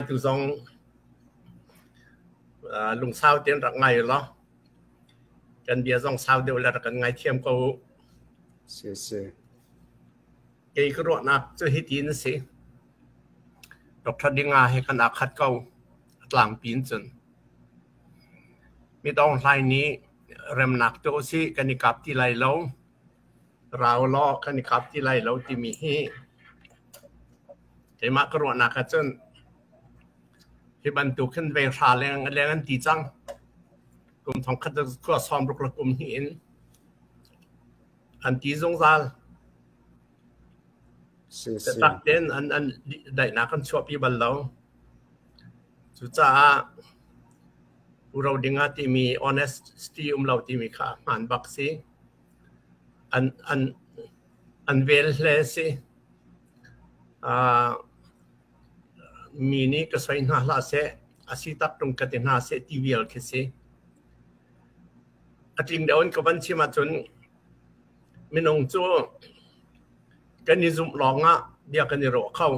Tu zong lungsau tein rak ngai law kan bia zong sau deuh le rak kan ngaithiam ko u. Si si. Kei ka ruahnak cu hitin a si. Dr. Dinga he kan aa khat ko. A tlangpi in cun. Mit Aung Hlaing nih remnak tu usih kan i kap ti lai lo. Rau law kan i kap ti lai lo timi hi keimah ka ruahnak ahcun hi bantuk hin veng hra leng leng an ti cang. Kum thong khat khua sawm ruk le kum hnih in an ti zungzal. Biatak tein an an daihnak an chuahpi bal lo. Cucaah Pu Ro Dinga timi honesty um lo timi kha hmaan bak si. An an an vel hle si. Mi nih ka soi hna hlah seh, a si tak ṭung ka ti hna seh ti vial khi si. A tling deuh in ka van chim ahcun minung cu kan i zumh lawngah bia kan i ruah kho.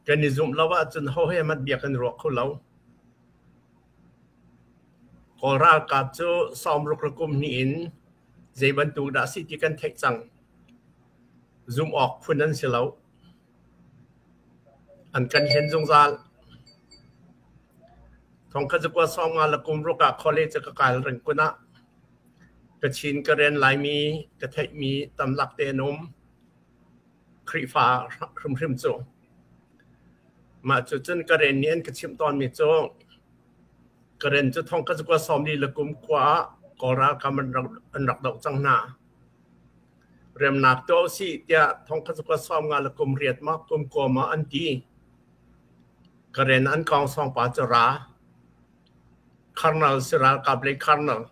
Kan i zumh lo ahcun ho he hmanh bia kan i ruah kho lo. Kawl ralkap cu sawmruk le kum hnih in zei bantuk dah si ti kan theih cang. Zumh awk phun an si lo. An kan hlen zungzal. Thongkhat zakua sawmnga le kum ruk ah college ka kai Rangoon ah Kachin, Karen, Laimi ka theihmi tamlak te an um. Khrihfa hrimhrim cu. Mah cu cun Karen nih an ka chimh tawnmi cu Karen cu thongkhat zakua sawmli le kum kua ah Kawl ralkap an rak doh cang hna. Remnak tuah usih tiah thongkhat zakua sawmnga le kum riat maw kum kua maw an ti. Karen an kawngsawng pa cu ra. Colonel si ralkap lei colonel.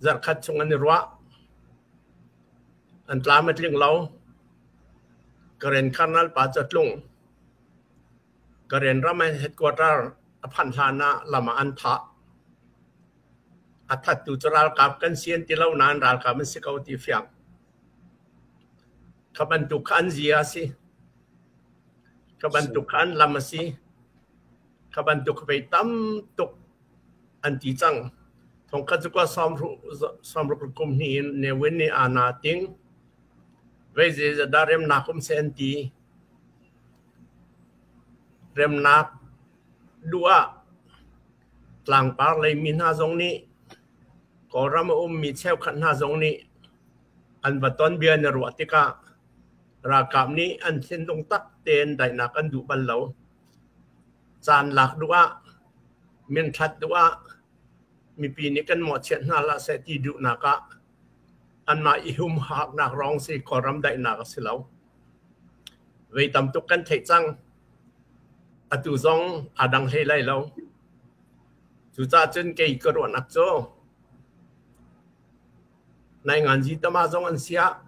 Zarhkhat chung an i ruah. An tlam a tling lo. Karen colonel pa cu a tlung. Karen ram headquarter a phanh hlan ah lam ah an thah. A thattu cu ralkap kan si an ti lo nain ralkap an si ko ti fiang. Kha bantuk kha an zia a si. Kha bantuk kha an lam a si. Kha bantuk vei tam tuk an ti cang. Thongkhat cu kua sawmruk kum hnih in Ne Win nih aa na ting. Vei zeidah remnak um seh an ti. Remnak duh ah tlangpar lei mi hna zong nih Kawlram a ummi cheukhat hna zong nih an va ton bia na ruah tikah ralkap nih an thinlung tak tein daihnak an duh bal lo. Caan lak duh ah, minṭhat duh ah, mipi nih kan mawhchiat hna hlah seh ti duhnak ah anmah i humhaknak rong si Kawlram daihnak a si lo. Vei tam tuk kan theih cang. Atu zong aa dang hlei lai lo. Cucaah cun kei ka ruahnak cu Nainganzi tama zong an siah,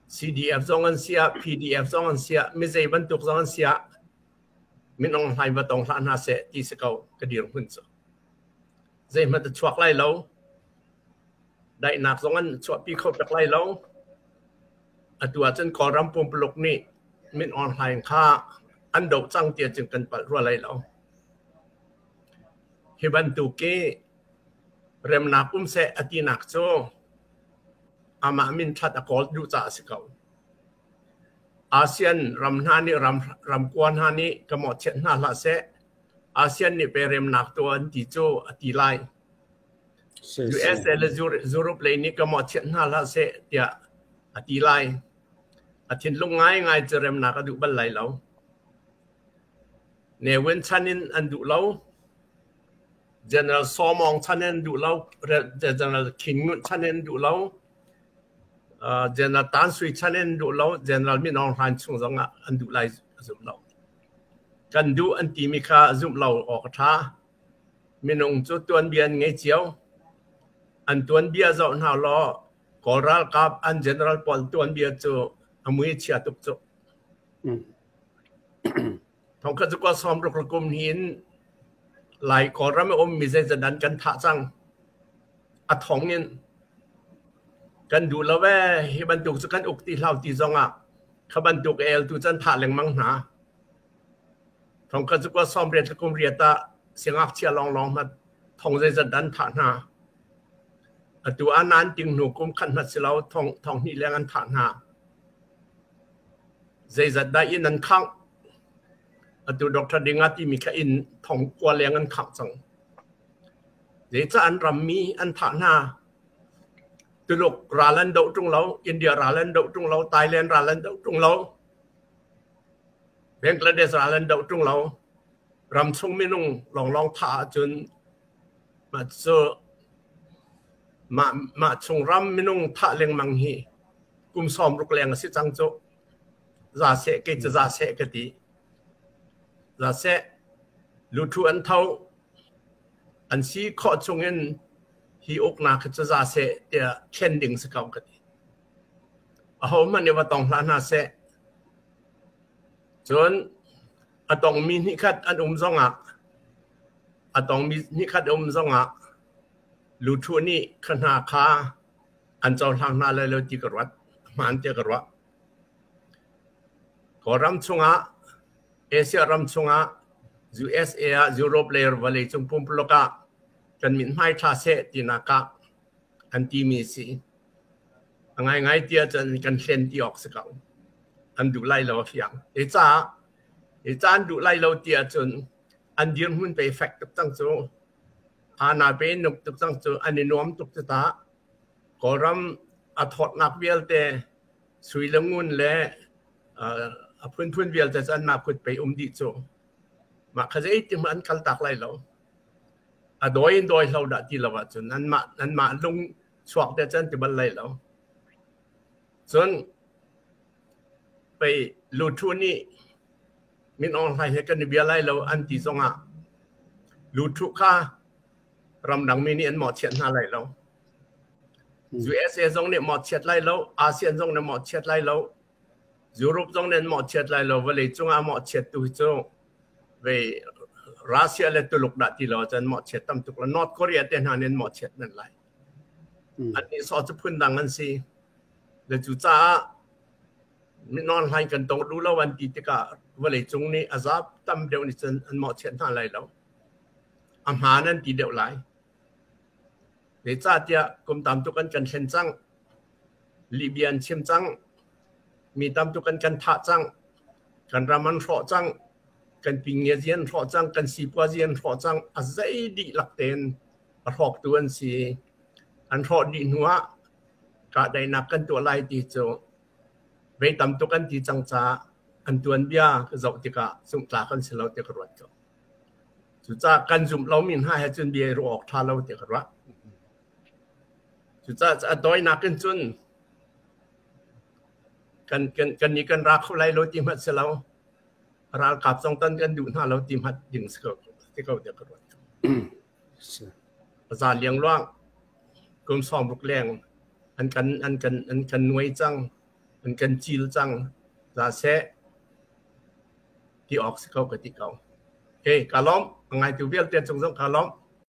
CDF zong an siah, PDF zong an siah, mi zei bantuk zong an siah, minung hlai va tong hlah hna seh ti si ko ka dirhmun cu. Zeihmanh a chuak lai lo. Daihnak zong an chuahpi kho pek lai lo. Atu ahcun Kawlram pumpuluk nih Min Aung Hlaing kha an doh cang tiah cun kan palh rua lai lo. Hi bantuk i remnak um seh a tinak cu amah min ṭhat a kawl duh caah a si ko. ASEAN ram hna nih ram ramkua hna nih ka mawhchiat hna hlah seh ASEAN nih pe remnak tuah an ti cu a ti lai. USA le Europe lei nih ka mawhchiat hna hlah seh tiah a ti lai. A thinlung ngaingai cu remnak a duh bal lai lo. Ne Win chan in an duh lo. General Saw Maung chan in an duh lo. General Khin Ngunt chan in an duh lo. General Tan Sui chan in an duh lo. General Min Aung Hlaing chung zong ah an duh lai a zumh lo. Kan duh an timi kha zumh lo awk a ṭha. Minung cu tuanbia an ngei cio. An tuanbia zoh hna law Kawl ralkap an general pawl tuanbia cu a mui chia tuk cu. Thongkhat cu 16 le kum hin Lai Kawlram a ummi zeizat an kan thah cang. A thong in kan duh lo ee hi bantuk cu kan uk ti hlau ti zong ah kha bantuk el tu can thah lengmang hna. Thongkhat zakua 80 le kum riat ah siangngakchia lawnglawng hmanh thong zeizat dah an thah hna. Atu ah nan ting hnu kum khat hmanh si lo thong thong hnih leng an thah hna. Zeizat dah inn an khangh. Atu Dr. Dinga timi kha inn thong kua leng an khangh cang. Zeicah an rammi an thah hna? Tuluk ral an doh ṭung lo, India ral an doh ṭung lo, Thailand ral an doh ṭung lo, Bangladesh ral an doh ṭung lo. Ramchung minung lawnglawng thah ahcun mah cu mah mah chung ram minung thah lengmang hi kum 60 leng a si cang cu. Za seh kei cu za seh ka ti. Za seh luthu an tho an si khawh chungin hi uknak hi cu za seh tiah thlen ding si ko ka ti. Ahohmanh nih va tong hlah hna seh. Cun a tongmi hnihkhat an um zongah a tongmi hnihkhat um zongah luthu nih kha hna kha an cohlang hna lai lo ti ka ruat. Hmaan tiah ka ruah. Kawlram chungah Asia ram chungah USA ah Europe le vawleicung pumpuluk ah kan mithmai ṭha seh tinak ah an timi a si. A ngaingai ti ahcun kan hlen ti awk si ko. An duh lai lo a fiang. Hi caah hi ca an duh lai lo ti ahcun an dirhmun pe fek tuk cang cu. Ana pe nuk tuk cang cu an i nuam tuk cu ta. Kawlram a thawtnak vialte sui le ngun le a phunphun vialte cu anmah kut pei um dih cu. Mah kha zeitik hmanh an kaltak lai lo. A dawi in dawi hlo dah ti lo ahcun anmah anmah lung chuak te cu an ti bal lai lo. Cun pei luthu nih Min Aung Hlaing he kan i bia lai lo an ti zongah luthu kha ramdangmi nih an mawhchiat hna lai lo. USA zong nih mawhchiat lai lo, ASEAN zong nih mawhchiat lai lo, Europe zong nih an mawhchiat lai lo. Vawlei cungah mawhchiat tu hi cu vei Russia le Tuluk dah ti lo ahcun mawhchiat tam tuk lo. North Korea te hna nih an mawhchiat men lai. An nih sawh cu phundang an si. Le cucaah non hlain kan tong duh lo an ti tikah vawleicung nih a zap tam deuh nih cun an mawhchiat hna lai lo. A hmaan an ti deuh lai. Zeicahtiah kum tam tuk an kan thlen cang. Lihbia an chim cang. Mi tam tuk an kan thah cang. Kan ram an hrawh cang. Kan pingiazi an hrawh cang. Kan sipuazi an hrawh cang. A zei dihlak tein a hrawktu an si. An hrawh dih hnu ah kahdaihnak kan tuah lai ti cu vei tam tuk an ti cang caah an tuanbia ka zoh tikah zumhtlak an si lo ti ka ruat ko. Cucaah kan zumh lomi hna he cun bia i ruah awk ṭha lo ti ka ruah. Cucaah a tawinak in cun kan kan kan nih kan ra kho lai lo ti hmanh si lo. Ralkap zong tan kan duh hna lo ti hmanh ding si ko ti ko tiah ka ruat. Za liangluang kum 60 leng an kan an kan an kan nuai cang an kan cil cang za seh ti awk si ko ka ti ko. Okay, ka lawm. A ngaitu vialte cung zong ka lawm.